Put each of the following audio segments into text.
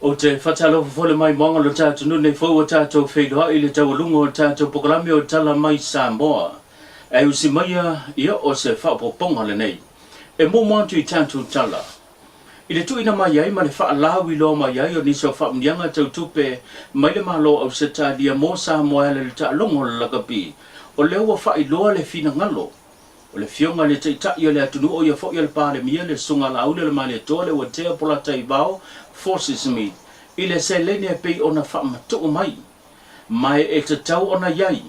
Ou te faatalofa foi le maimoaga o lo tatou atunuu nei foi ua tatou feiloai i le taualuga o le tatou polokalame o Tala Mai Samoa. Ae usi maia, ia o se faaopoopoga lenei. E muamua atu i tatou tala. I le tuuina mai ai ma le faalauiloa mai ai o nisi o faamanuiaga tau tupe mai le Malo o Ausetalia mo Samoa e ala i le taaloga o le lakapi, o lea ua faailoa le finagalo o le Afioga i le Taitai o le atunuu o ia foi o le Palemia, le Susuga a Laauli o le Malietoa Leuatea Polataivao Fosi Smith, i le seleni e pei ona faamatuu mai ma e tatau ona i ai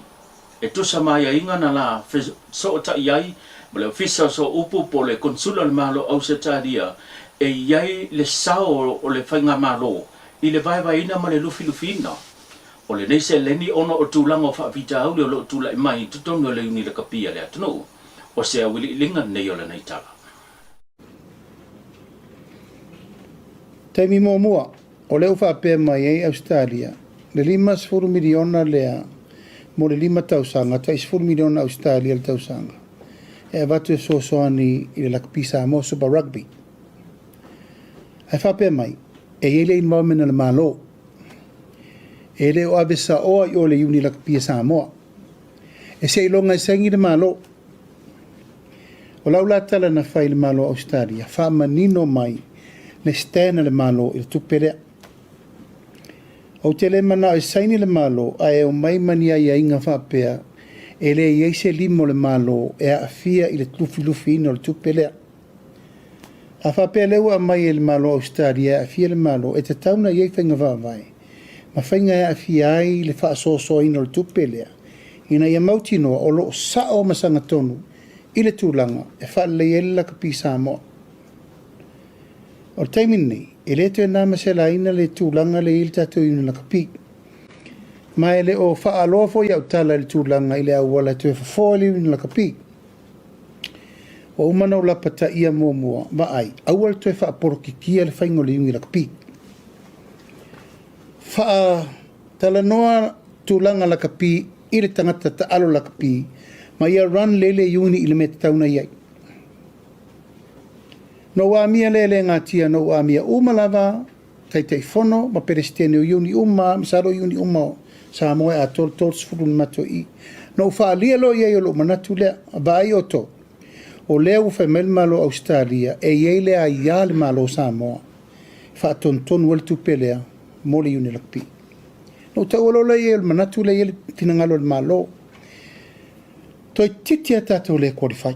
e tusa ma aiaiga na la fesootai ai ma le Ofisa o Sooupu po o le Konsula o le Malo o Ausetalia e i ai le sao o le Faigamalo i le vaevaeina ma le lufilufiina o lenei seleni ona o tulaga o faafitauli o lo o tulai mai i totonu o le Iuni Lakapi a le atunuu. O se auiliiliga lenei o lenei tala. Taimi muamua, o lea ua faapea mai ai Ausetalia, le 50 miliona lea mo le lima tausaga, tai 10 miliona Ausetalia le tausaga, e avatu e fesoasoani i le Lakapi Samoa Super Rugby. Ae faapea mai, e i ai le involvement a le Malo. E le o ave saoa i o le Iuni Lakapi a Samoa. E seiloga e saini le Malo. O lau la tala na fai i le Malo o Ausetalia, faamanino mai le stand a le Malo i le tupe lea. Ou te le manao e saini le Malo ae omai ma ni aiaiga faapea e le i ai se lima o le Malo e aafia i le lufilufiina o le tupe lea. A faapea lea ua aumai e le Malo o Ausetalia e aafia le Malo, e tatau ona i ai faiga faavae ma faiga e aafia ai le faasoasoaina o le tupe lea ina ia mautinoa o lo o sao ma sagatonu i le tulaga e faaleleia ai le lakapi Samoa. O le taimi lenei, e le toe na ma selaina le tulaga lea e i ai le tatou iuni lakapi. Ma e le o faaaloa foi au tala i le tulaga i le auala e toe fofoa ai le iuni lakapi. Ua uma ona ou lapataia muamua, vaai, aua le toe faapolokikia le faiga o le iuni lakapi. Faatalanoa tulaga lakapi i le tagata taalo lakapi ma ia run lelei le iuni i le mea e tatau ona i ai. Na ou amia lea e le gatia, na ou amia uma lava Taitaifono ma Peresetene o iuni uma, masalo o iuni uma o Samoa e atoa le 30 na matou i. Na ou faaalia loa i ai o lou manatu lea, vaai outou, o lea ua fai mai le Malo o Ausetalia e i ai le aia a le Malo o Samoa e faatonutonu ai le tupe lea mo le iuni lakapi. Na ou taua loa lea i ai o le manatu lea e i ai le finagalo o le Malo, toeitiiti lava tatou le qualify.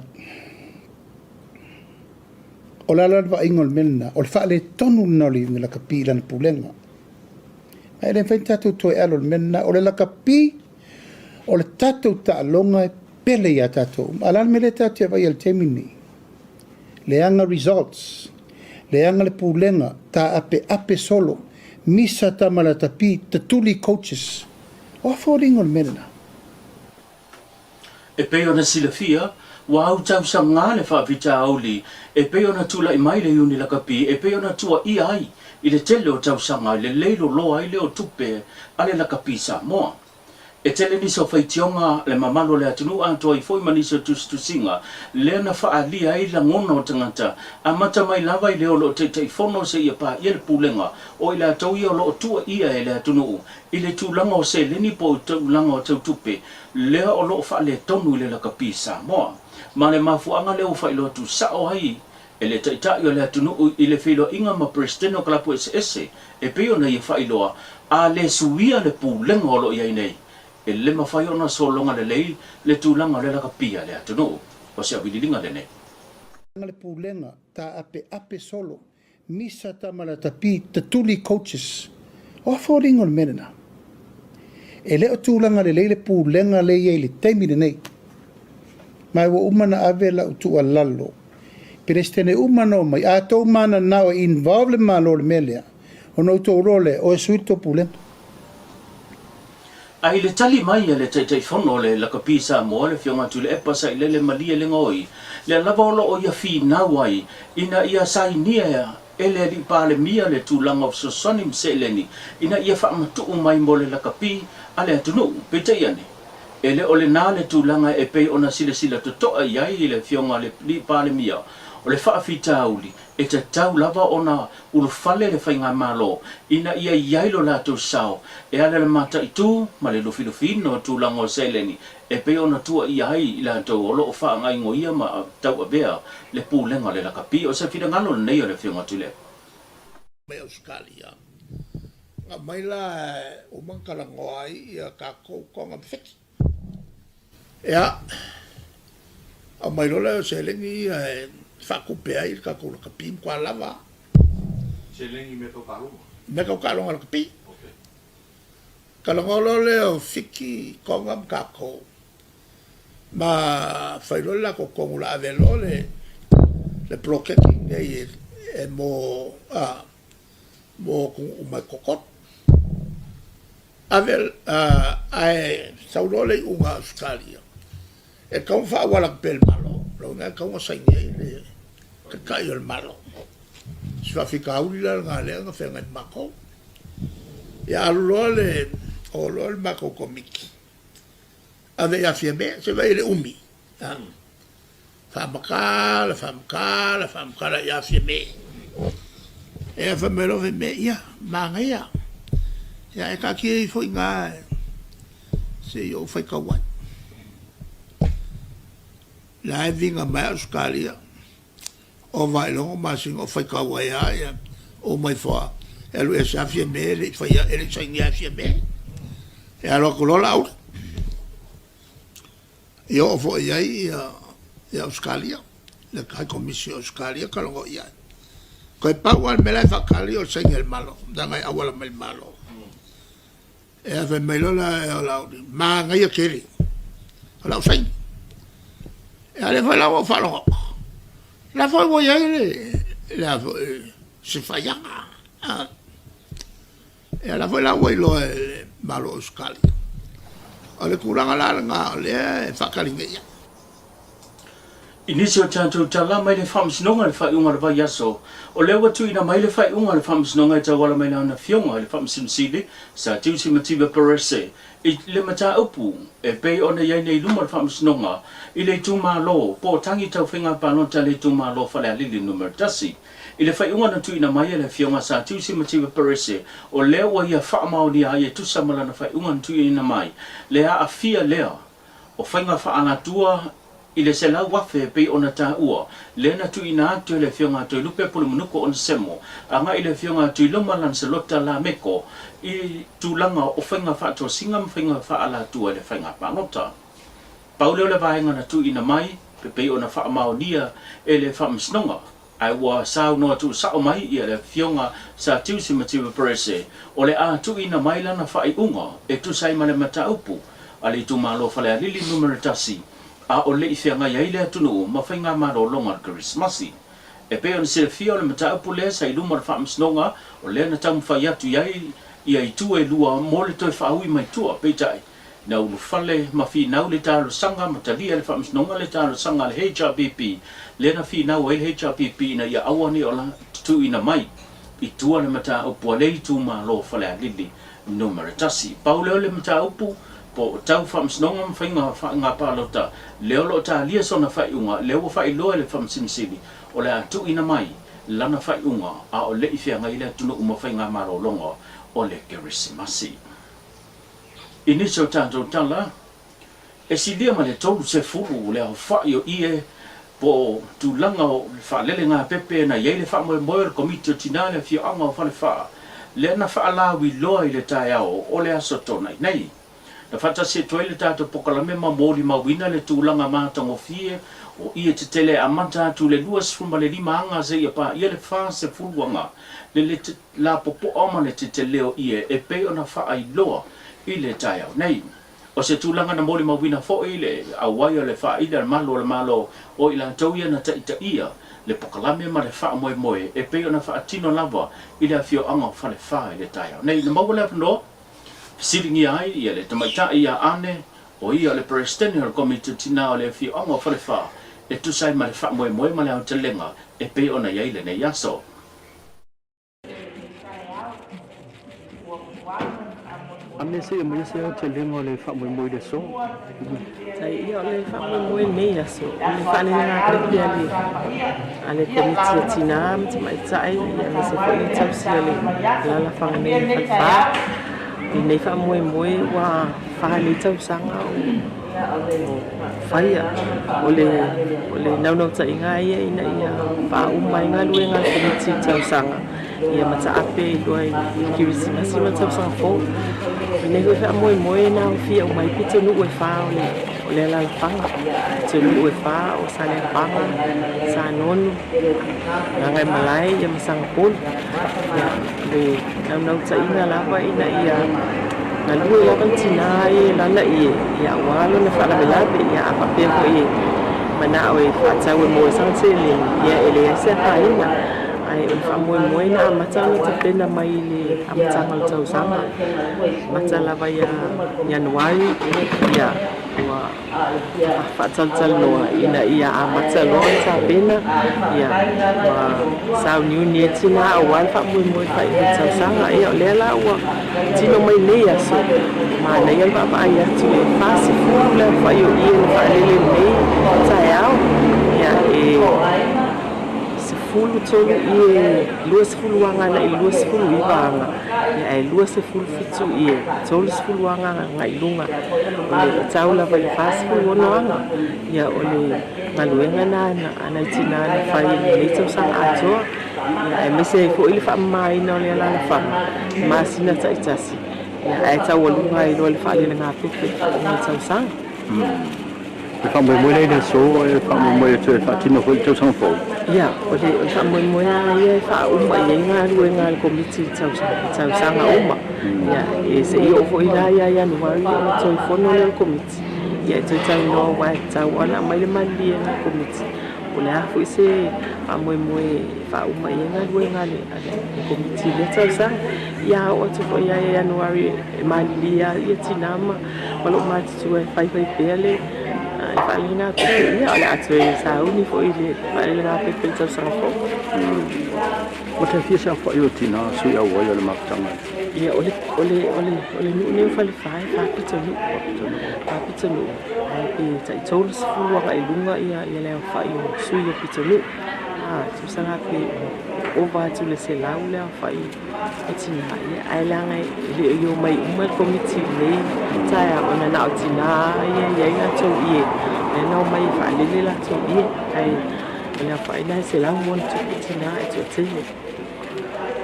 O le a la le vaaiga o le mea lena? O le faaletonu lena o le iuga lakapi i lana pulega. Ae le mafai ona tatou toe alo i le mea lena. O le lakapi, o le tatou taaloga e pele ia tatou uma. A o le a le mea lea tatou te vaai ai i le taimi lenei? Leaga results, leaga le pulega, taapeape solo, misa tama latapi, tatuli coaches. O a foliga o le mea lena? E pei ona silafia, ua autausagā le faafitauli e pei ona tulai mai le Iuni Lakapi e pei ona tuuaia ai i le tele o tausaga i le leiloloa ai lea o tupe a le Lakapi Samoa. E tele nisi o faitioga le mamalu o le atunuu atoa ai foi ma nisi o tusitusiga lea na faaalia ai lagona o tagata amata mai lava i le o lo o Taitaifono seia paia le Pulega o i latou ia o lo o tuuaia e le atunuu i le tulaga o seleni po o tulaga o tau tupe lea o lo o faaletonu i le lakapi Samoa. Ma le mafuaaga lea ua faailoa tusao ai e le Taitai o le atunuu i le feiloaiga ma Peresetene o kalapu eseese e pei ona ia faailoa, a le suia le pulega o lo o i ai nei, e le mafai ona sologa lelei le tulaga o le lakapi a le atunuu. O se auiliiliga lenei. Le pulega taapeape solo Misa tama la tapi tatuli coaches. O a foliga o le mea lena? E le o tulaga lelei le pulega lea e i ai i le taimi lenei. Ma ua uma ona ave lau tuualalo i Peresetene uma na omai, a outou mananao e involve le Malo i le mea lea, ona outou iloa lea, o e sui le tou pulega. A i le tali mai a le Taitaifono o le Lakapi Samoa, le Afioga Tuilaepa Sailele Malielegaoi, lea lava o lo o ia finau ai ina ia sainia e le Alii Palemia le tulaga o fesoasoani ma seleni ina ia faamatuu mai mo le lakapi a le atunuu. Peitai ane, e le o lena le tulaga e pei ona silasila totoa i ai le Afioga a le Alii Palemia. O le faafitauli, e tatau lava ona ulufale le Faigamalo ina ia i ai lo latou sao e ala i le mataitu ma le lufilufiina o tulaga o seleni e pei ona tuuaia ai i latou o lo o faagaigoia ma tauavea le pulega o le lakapi. O se finagalo lenei o le Afioga Tuilaepa. Mai Ausetalia, na aumai la e uma ona talanoa ai ia tatou Tonga ma Fiti. Ia, aumai loa lea o seleni ia e faatupe ai le tatou lakapi matua lava. Seleni mea tau taaloga? Mea tau taaloga lakapi. Okay. Talanoa loa lea o Fiti, Tonga ma tatou ma fai loa le latou tonu o le a ave loa le le poloketi lenei e mo a mo atunuu uma e toatolu. Ave ae sau loa le iuga a Ausetalia e tatau ona faaauala atu pea i le Malo, lona uiga e tatau ona saini ai le Taitai o le Malo. O si faafitauli la lena lea na feagai ma matou. Ia alu loa le o loa le matou Komiti ave ia Fiame se vaai i le umi. Faamatala, faamatala, faamatala ia Fiame. Ia fai mai loa Fiame, ia, manaia. Ia e taatia ifo i ina se i ou faitau ai. La e viga mai Ausetalia, ova i logo masina o faitau ai lava ia uma ifo lava. E alu ese lava Fiame e le i faia, e le i sainia e Fiame. E alu atu loa Laauli. I oo foi i ai ia Ausetalia, le High Commission o Ausetalia talanoa i ai. Toe pau lava le mea la e faatali o le saini a le Malo, leaga e auala mai le Malo. E fai mai loa la o Laauli, manaia tele o lau saini. A lea foi la ua ou faalogo atu, la foi ua i ai le, le a foi, se faiaga. Ia la foi la ua iloa e le Malo o Ausetalia. O le tulaga la lena o lea e faatali nei i ai. I nisi o tatou tala mai le Faamasinoga i le faaiuga o le vaiaso, o lea ua tuuina mai le faaiuga a le Faamasinoga e tauala mai lana Afioga i le Faamasino Sili, Sir Tiusi Mativa Perese, i le mataupu e pei ona i ai nei i luma o le Faamasinoga i le itumalo po o tagi tau faiga palota a le itumalo Falealili Numera 1. I le faaiuga na tuuina mai e le Afioga Sir Tiusi Mativa Perese, o lea ua ia faamaonia ai e tusa ma lana faaiuga na tuuina mai le aafia lea o faiga faaalatua i le 100,000 e pei ona taua, lea na tuuina atu e le Afioga a Toelupe Pulumanuko Onesemo agai i le Afioga a Tuiloma Lancelota Lameko i tulaga o faiga faatosina ma faiga faaalatua i le faiga palota. Pau lea o le vaega na tuuina mai e pei ona faamaonia e le Faamasinoga. Ae ua saunoa tuusao mai ia le Afioga Sir Tiusi Mativa Perese, o le a tuuina mai lana faaiuga e tusa ai ma le mataupu a le itumalo Falealili Numera 1, a o le i feagai ai le atunuu ma faigamalologa o le Kerisimasi. E pei ona silafia o le mataupu lea sa i luma o le Faamasinoga, o lea na taumafai atu i ai ia itu e lua mo le toe faaui mai tua, peitai, Na ulufale ma finau le talosaga ma talia e le Faamasinoga le talosaga a le HRPP, lea na finau ai le HRPP ina ia aua ne i o tuuina mai i tua le mataupu a le itumalo o Falealili Numera 1. Pau lea o le mataupu po o tau Faamasinoga ma faiga faiga palota lea o lo o talia sona faaiuga, lea ua faailoa e le Faamasino Sili o le a tuuina mai lana faaiuga a o le i feagai le atunuu ma faigamalologa o le Kerisimasi. I nisi o tatou tala, e silia ma le 30 le aofai o ie po o tulaga o le faalelegapepe na i ai le faamoemoe o le Komiti o Tina i le afioaga o Falefa, lea na faalauiloa i le taeao o le Aso Toonai nei. Na faatasi atu ai le tatou pokalame ma molimauina le tulaga matagofie o ie tetele e amata atu i le 25 aga seia paia le 40 aga le lapopoa ma le teteleo ie e pei ona faailoa i le taeao nei. O se tulaga na molimauina foi le auai o le faaili a le malu o le Malo o i latou ia na taitaia le pokalame ma le faamoemoe e pei ona faatino lava i le afioaga o Falefa i le taeao nei. Na maua le avanoa fesiligia ai ia le tamaitai ia Ane, o ia o le Peresetene o le Komiti o Tina o le afioaga o Falefa e tusa ai ma le faamoemoe ma le aotelega e pei ona i ai lenei aso. Taeao, ua muau ona faamoemoe. A mea seia maia se aotelega o le faamoemoe i le aso. Tai ia o le faamoemoe i lenei aso, o le faalelega pepe a le a le Komiti a Tinā ma Tamaitai aemaise foi le tausi a le alaalafaga nei o le Falefa. I lenei faamoemoe ua fa nei tausaga o faia. O le o le naunautaiga ia ina ia faauma ai galuega a le Komiti i tausaga ia mataape i loa i le Kerisimasi ma le tausaga fou. O lenei foi faamoemoe na aofia uma ai pitonuu e fa o le o le alaalafaga, pitonuu e fa o Saleapaga, Sanonu, Gagaemalae ia ma Sagapolu. Ia, o le naunautaiga lava ina ia galue lava le tina ia i lana ie, ia aua lona faalavelave, ia a faapea foi e manao e faatau e maua ai sana seleni, ia e leai se afaina. Ae o le faamoemoe na amata ona tapena mai i le amataga o le tausaga, amata lava ia Ianuari, ia ua faatalatalanoa ina ia amata loa ona tapena, ia ma sauniuni ai tina aua le faamoemoe faaiu o le tausaga. Ia o lea la ua tino mai nei aso, manaia le vaavaai atu e 40 le aofai o ie na faalele i lenei taeao, ia e 13 ie 20 aga agai i le 29 aga, ia ae 27 ie 30 aga agai i luga. O le tau lava i le 46 aga, ia o le galuega lena a nai tina na fai i lenei tausaga atoa, ia aemaise ai foi le faamamaina o le alaalafaga i masina taitasi, ia ae taualuga ai loa le faalelegafefe i le faaiuga o le tausaga. E faamoemoe lea i le aso e faamoemoe atu e faatino foi le tausaga fou. Ia, o le o le faamoemoe lava ia e faauma i ai galuega a le Komiti i tausaga uma. Ia, e se i oo foi la ia Ianuari ona toe fono lea o le Komiti, ia e toe talanoa aua e tatau lava ona aumai le maliliega a le Komiti po o le a foi se faamoemoe e faauma i ai galuega a le Komiti i lea tausaga. Ia, a oo atu foi ia Ianuari e malilie lava ia tina ma loomatutua e faifai pea le faalelegafefe, ia o le a toe sauni foi i le faalelegafefe i le tausaga fou. Ua tai fia saofai o tina sui auai o le mafutaga. Ia, o le, o le, o le, o le nuu nei o Falefa e faapito nuu, faapito nuu, ae pe tai 30 agai i luga ia, ia le aofai o sui o pitonuu. A, tusa la pe ova atu le 100 le aofai o tina, ia, ae leaga e le i omai uma le komiti i lenei taeao ona na o tina ia e i ai latou ie, lea na omai e faalele latou ie, ae o le aofai lena e 100 ma ona tupu tina e toatele.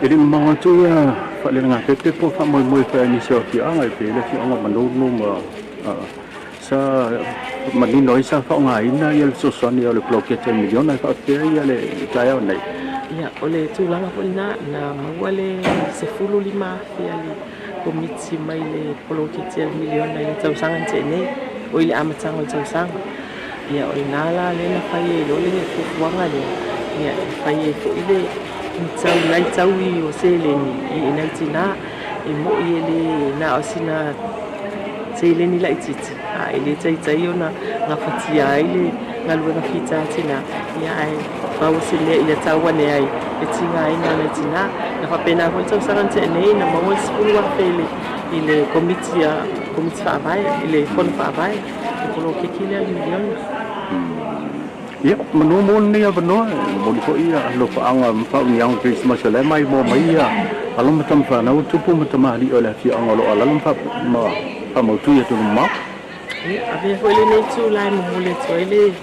E le mamao atu ia faalelegafefe po o faamoemoe foi a nisi o afioaga e pei le afioaga o Manono ma sa manino ai sa faaaogaina ia le fesoasoani o le poloketi o le miliona e faapefea ia le taeao nei. Ia, o le tulaga foi lena, na maua le $15,000 a le Komiti mai le poloketi a le miliona i le tausaga na tea nei, oi le amataga o le tausaga. Ia, o lena la lea na fai ai loa le fuafuaga lea, ia, e fai ai foi le tau nai taui o seleni i nai tina. E moi e le na o sina seleni laitiiti, a e le taitai ona gafatia ai le galuega fita a tina, ia ae pau o se mea ia tau ane ai le tigaina o nai tina. Na faapena foi le tausaga na tea nei, na maua le $10,000 i le i le komiti a komiti faavae, i le fono faavae, le poloketi lea o le miliona. Ia, manu mo lenei avanoa, e momoli foi alofaaga ma faaumiaga o Kerisimasi o la e maimoa mai alo ma tama fanau, tupu ma tamalii o le afioaga o lo o alaala ma faamautu i atunuu mamao. Ia, avea foi lenei itula e momoli atu ai le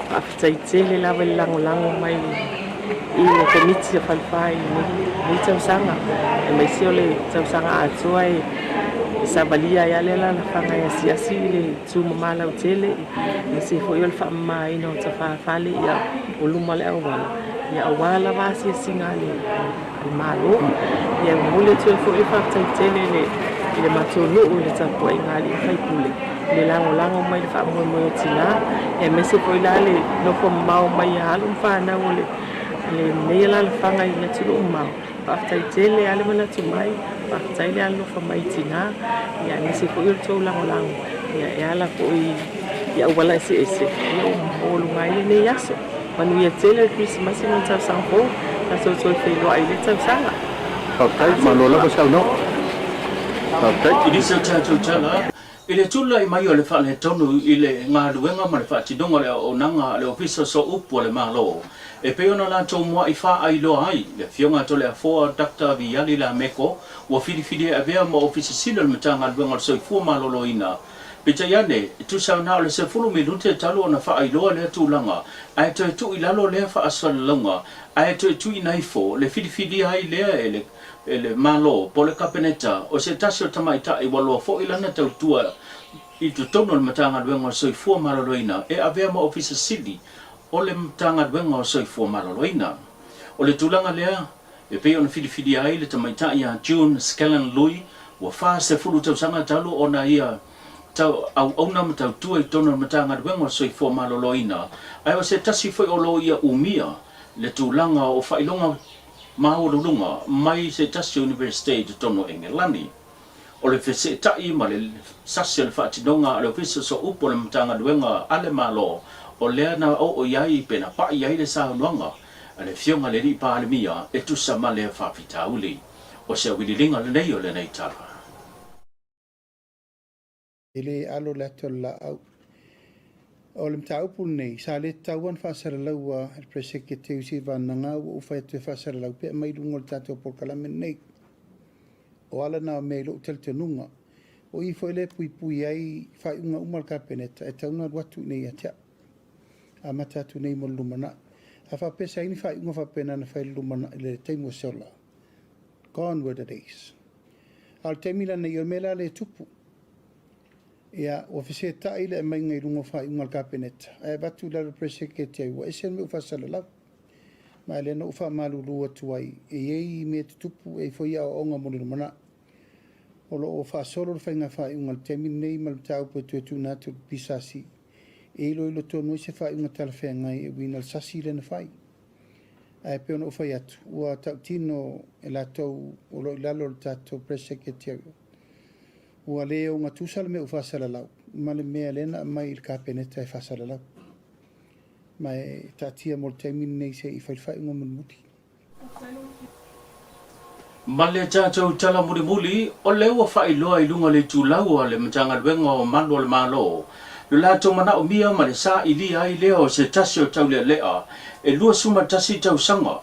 faafetai tele lava i le lagolago mai i le Komiti a Falefa i lenei tausaga, aemaise o le tausaga atoa e savalia ai lava le alaalafaga e asiasi i le tumama lautele. Aemaise foi o le faamamaina o tafafale ia o luma o le auala, ia aua lava asiasiga a le Malo. Ia e momoli atu ai foi le faafetai tele i le matou nuu i le tapuaiga a alii ma faipule i le lagolago mai i le faamoemoe o tina, aemaise foi la le nofo mamao mai a alo ma fanau o lenei alaalafaga i atunuu mamao. Faafetai tele lava le manatu mai, faafetai le alolofa mai i tina, ia aemaise foi o le tou lagolago ia e ala foi i auala eseese ia ua maualuga ai lenei aso. Manuia tele le Kerisimasi ma le tausaga fou, tatou toe feiloai i le tausaga. Faafetai, malo lava saunoa. Faafetai. I nisi o tatou tala, i le tulai mai o le faaletonu i le galuega ma le faatinoga o le auaunaga a le Ofisa Sooupu a le Malo, e pei ona latou mua'i faailoa ai le Afioga a Toleafoa Doctor Viali Lameko ua filifilia e avea ma Ofisa Sili o le Matagaluega o le Soifua Maloloina. Peitai ane, e tusa na o le 10 minute talu ona faailoa lea tulaga, ae toe tuu i lalo lea faasalalauga, ae toe tuuina ifo le filifilia ai lea e le e le Malo po o le Kapeneta o se tasi o tamaitai ua loa foi lana tautua i totonu o le Matagaluega o le Soifua Maloloina e avea ma Ofisa Sili o le Matagaluega o Soifua Maloloina. O le tulaga lea e pei ona filifilia ai le tamaitai ia June Skellen Lui ua 40 tausaga talu ona ia tau auauna ma tautua i totonu o le Matagaluega o le Soifua Maloloina ae o se tasi foi o loia umia le tulaga o faailoga maualuluga mai se tasi o Iunivesite i totonu o Engelani. O le feseeta'i ma le sasi o le faatinoga a le Ofisa Sooupu o le Matagaluega a le Malo, o lea na oo i ai pe na pa'i ai le saunoaga a le Afioga i le Alii Palemia e tusa ma lea faafitauli. O se auililiga lenei o lenei tala. E le alo le ata o le laau. O le mataupu lenei, sa le tatau ona faasalalaua e le Peresetene seiavagana ua ou fai atu e faasalalau pe aumai i luga o le tatou polokalame lenei. O ala na o mea i lou talitonuga, o i foi lea e puipui ai faaiuga uma a le Kapeneta e tatau ona alu atu i inei ia te au. Amata atu nei mo le lumanai. A faapea sa i ai ni faaiuga faapena na fai i le lumanai i le taimi ua sola, gone were the days. A o le taimi la nei, o le mea la lea e tupu, ia, ua fesetai le aumaiga i luga o faaiuga a le Kapeneta, ae avatu i lalo i le Press Secretary, ua ese le mea ua faasalalau. Ma o lea na ou faamalulu atu ai, e i ai mea tutupu, e i ai foi aoaoga mo le lumanai. O lo o faasolo le faiga faaiuga i le taimi lenei ma le mataupu e toe tuuina atu i le PSC e iloilo tonu ai se faaiuga talafeagai e uiga i le sasi lea na fai. Ae pei ona ou fai atu, ua tautino e latou o lo o i lalo o le tatou Press Secretariat, ua le ogatusa le mea ua faasalalau ma le mea lea na aumai i le Kapeneta e faasalalau. Ma e taatia mo le taimi lenei se i fai le faaiuga mulimuli. Ma le tatou tala mulimuli, o lea ua faailoa i luga o le itulau a le Matagaluega o Malu o le Malo lo latou manaomia ma le sailia ai lea o se tasi o taulealea e 21 tausaga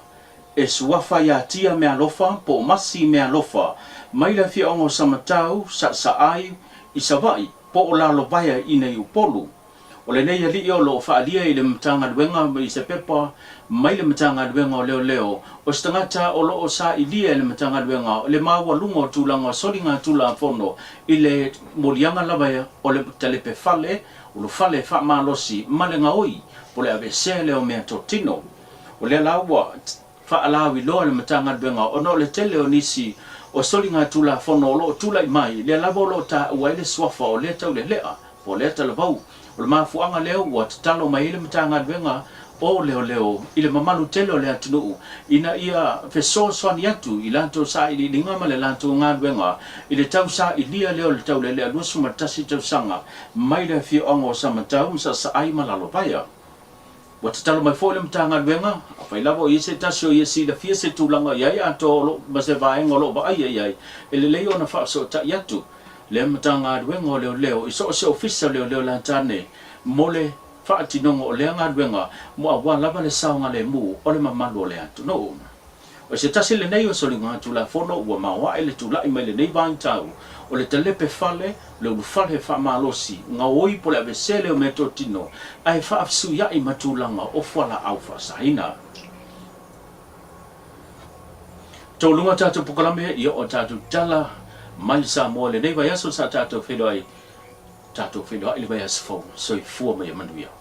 e suafa ia Tia Mealofa po o Masi Mealofa mai le afioaga o Samatau, Saasaai, i Savaii po o Lalovaea i nei Upolu. O lenei alii o lo o faaalia i le Matagaluega i se pepa mai le Matagaluega o Leoleo, o se tagata o lo o sailia e le Matagaluega le maualuga o tulaga o soligatulafono i le moliaga lava o le talepe fale, ulufale faamalosi ma le gaoi po o le aveesea lea o meatotino. O lea la ua faalauiloa le Matagaluega ona o le tele o nisi o soligatulafono o lo o tulai mai, lea lava o lo o taua ai le suafa o lea taulelea po o lea talavou. O le mafuaaga lea ua tatalo mai ai le Matagaluega o Leoleo i le mamalu tele o le atunuu ina ia fesoasoani atu i latou sailiiliga ma le latou galuega i le tausailia lea o le taulelea 21 tausaga mai le afioaga o Samatau ma Saasaai ma Lalovaea. Ua tatalo mai foi le Matagaluega, afai lava o i ai se tasi o ia silafia se tulaga o i ai atoa o lo ma se vaega o lo o vaaia i ai, e lelei ona faafesootai atu le Matagaluega o Leoleo i so o se Ofisa o Leoleo Latane mo le faatinoga o lea galuega mo aua lava le saogalemu o le mamalu o le atunuu. O se tasi lenei o soligatulafono ua maoae le tulai mai lenei vaitau o le talepe fale, le ulufale faamalosi, gaoi po le avesele o meatotino ae faafesuiai ma tulaga o fualaau faasaina. Taualuga tatou polokalame ia o tatou tala mai Samoa i lenei vaiaso sa tatou feiloai tatou feiloai i le vaiaso fou. Soifua ma ia manuia.